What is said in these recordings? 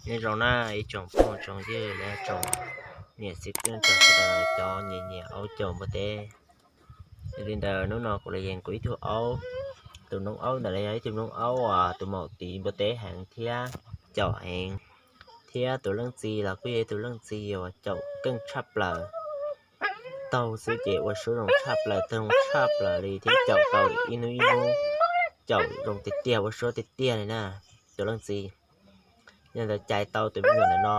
Nyob zoo na ib tsoom phooj tsoom ywg, nyob zoo niam txiv kwv tij sawv daws cov nyiam nyiam aub caum npua teb. Yog li ntawd hnub no kuv los yees kuv ib tug aub, tus noob aub ntawm no yog ib tug noob aub uas tus maum tiv npua teb heev thiab caum heev, thiab tus leej txiv los kuj yog ib tug leej txiv uas caum keej tshaj plaws. Taug xwb ces ua suab zoo tshaj plaws, taug zoo tshaj plaws li thiab caum tau ib hnub ib hnub caum zoo tiag tiag, ua suab tiag tiag li na tus leej txiv. Yog ntawd cais tau tus me nyuam ntawm no,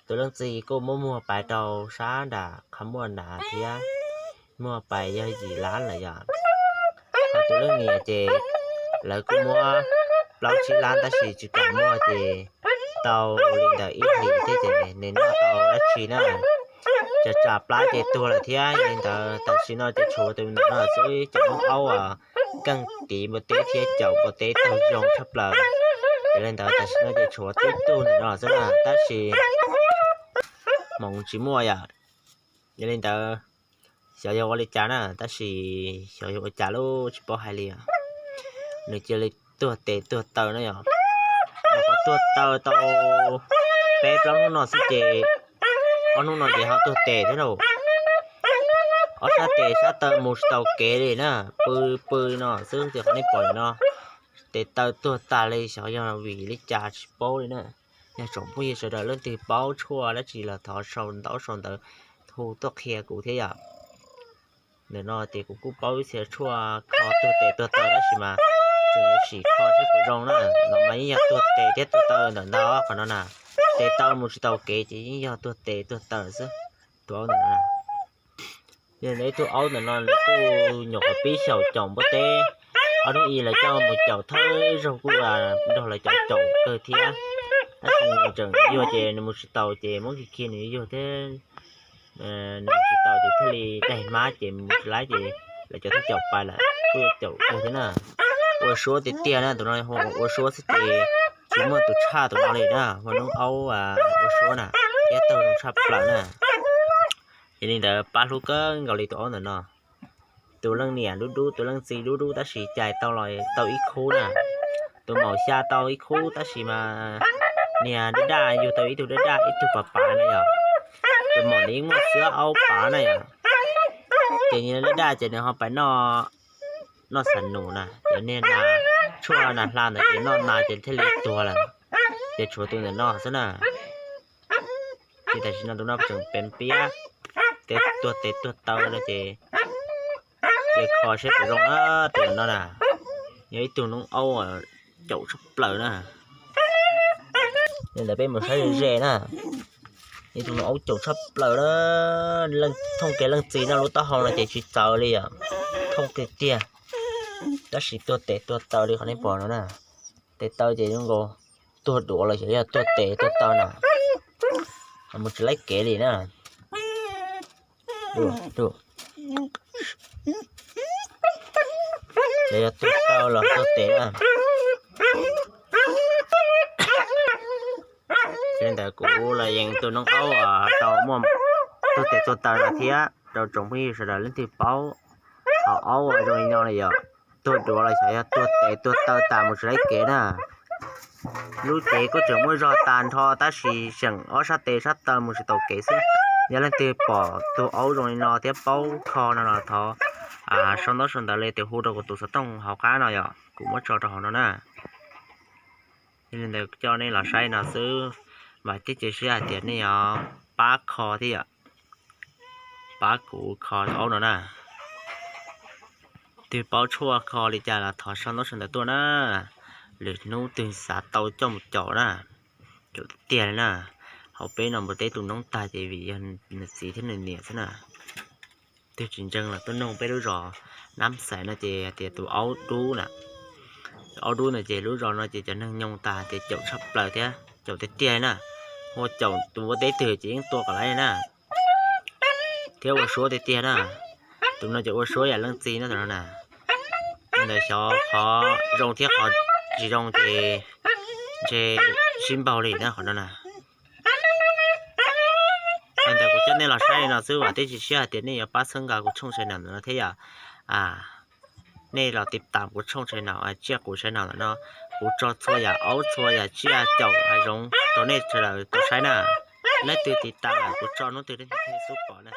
tus leej txiv kuj muab muag pais rau sab nram qhov muaj na thiab, muag pais yog yim lab lawm yom. Ho tus leej niam ces lawv kuj muab plaub tsib lab tab sis tsis kam muag ces tau li ntawm ib hlis thiab ces nws noj tau dab tsi na, tsam tsam plab ces tuag lawm thiab. Yog li ntawd tam sim no ces tshuav tus ntawm no xwb, cov noob aub uas keej tiv npua teb thiab caum npua teb taug zoo tshaj plaws. Yog li ntawd tam sim no ces tshuav tib tug ntawm no xwb na, tab sis hmoov tsis muaj yom. Yog li ntawd xyov yog ua li cas na, tab sis xyov yog ua cas lub tsis paub hais li. Nws cia li tuag tes tuag taw na yom. Nws qhov tuag taw tau peb plaub hnub no xwb ces ob hnub no ces ho tuag tes thiab lauj. Ob sab tes sab taw mus tsis tau kev li na, pw pw no xwb tias qhov nej pom no tes taw tuag tas li, xyov yog vim li cas tsis paub li na. Yog tsoom phooj ywg sawv daws leej twg paub tshuaj dab tsi los thov sau ntaub sau ntawv hu tuaj qhia kuv thiab yom. Ntawm no ces kuv kuj paub ib txhia tshuaj kho tuag tes tuag taw tab sis mas tseem yuav sim kho seb puas zoo na. No mas yeej yog tuag tes thiab tuag taw ntawm ntag qhov no na. Tes taw mus tsis tau kev ces yeej yog tuag tes tuag taw xwb. Tus aub ntawm no yog ib tug aub ntawm no nws kuj nyuam qhuav pib xyaum caum npua teb. Ob hnub i lawv coj mus caum thawj zaug kuj nrog lawv cov caum kawg thiab, tab sis nws tseem yuag ces nws mus tsis taus ces muab khi khi nws yuag thiab. Nws mus tsis taus ces thiaj li daig hmab ces mus tsis laib ces lawv cov thiaj caum pais lawm, kuj caum kawg thiab na. Ua suab tiag tiag na, tus no ua suab xwb ces tsis muaj tus tshaj tus no li na, ua noob aub ua suab na, thiab taug zoo tshaj plaws na. Yog li ntawd pab hlub kawg nkaus li tus aub ntawm no. Tus leej niam dub dub, tus leej txiv dub dub tab sis cais tau los tau ib khub na. Tus maum xya tau ib khub tab sis mas niag daj daj yug tau ib tug daj daj ib tug pav pav na yom. Tus maum ntawd yeej muaj xwb aub pav na yom. Ces niag daj daj ces nws ho pais noj, noj xav num na, ces niag nas tshuaj nas hla ntawd ces noj nas ces thiaj li tuag lawm. Ces tshuav tus ntawm no xwb na. Ces tam sim no tus no tseem pem piab, ces tuag tes tuag taw no ces, ces kho seb puas zoo na. Tus no na, yog ib tug noob aub caum tshaj plaws na. Li ntawd peb mus saib ze ze na. Ib tug noob aub caum tshaj plaws na. Thooj kiag leej txiv no lub taub hau no ces tsis txawv li os, thooj tiag tiag. Tab sis tuag tes tuag taw li qhov nej pom no na. Tes taw ces zoo nkaus tuag duav los xyov yog tuag tes tuag taw na, mus tsis laib kev li na. Xyov yog tuag taw los tuag tes na. Li ntawd kuv los yees tus noob aub uas tau muaj tuag tes tuag taw no thiab rau tsoom phooj ywg sawv daws leej twg paub ho aub uas zoo li no na yom, tuag duav los xyov yog tuag tes tuag taw tas mus tsis laib kev na. Lub cev kuj tseem muaj zog tag nrho tab sis tseem ob sab tes sab taw mus tsis taus kev xwb. Yog leej twg pom tus aub zoo li no thiab paub kho no los thov sau ntaub sau ntawv li tias hu rau kuv tus xov tooj hauv qab no yom, kuv muab tso rau hauv no na. Yog li ntawd coj nej los saib no xwb, vam thiab cia siab hais tias nej yuav pab kho thiab yom, pab kuv kho tus aub no na. Twg paub tshuaj kho li cas los thov sau ntaub sau ntawv tuaj na. Lwm hnub twg xav tau coj mus caum na, caum tiag tiag li na. Hauv peb no npua teb tu noob tag ces vim yog nws txiv thiab nws niam xwb na. Twg tsis ntseeg los tuaj noog peb lub zos Nab Xais no ces hais tias tus aub dub na, tus aub dub no ces lub zos no ces cov neeg nyoog tas tias caum tshaj plaws thiab caum tiag tiag li na. Ua caum tus npua teb twg ces yeej tua kom laiv li na, thiab ua suab tiag tiag na. Tus no ces ua suab yam leej txiv no tus no na. Li ntawd xyov qhov zoo thiab qhov tsis zoo ces ntshe sib npaug li na qhov no na. Li ntawd kuv coj nej los saib li no xwb, vam thiab cia siab hais tias nej yuav pab txhawb nqa kuv tshooj channel ntawm no thiab yom. Nej los tiv tam kuv tshooj channel, tsiaj quv channel ntawm no, kuv tso txhua yam aub txhua yam tsiaj caum hav zoov rau nej sawv daws tau saib na. Leej twg tiv tas lawm kuv tso hnub twg nej thiaj xub pom na.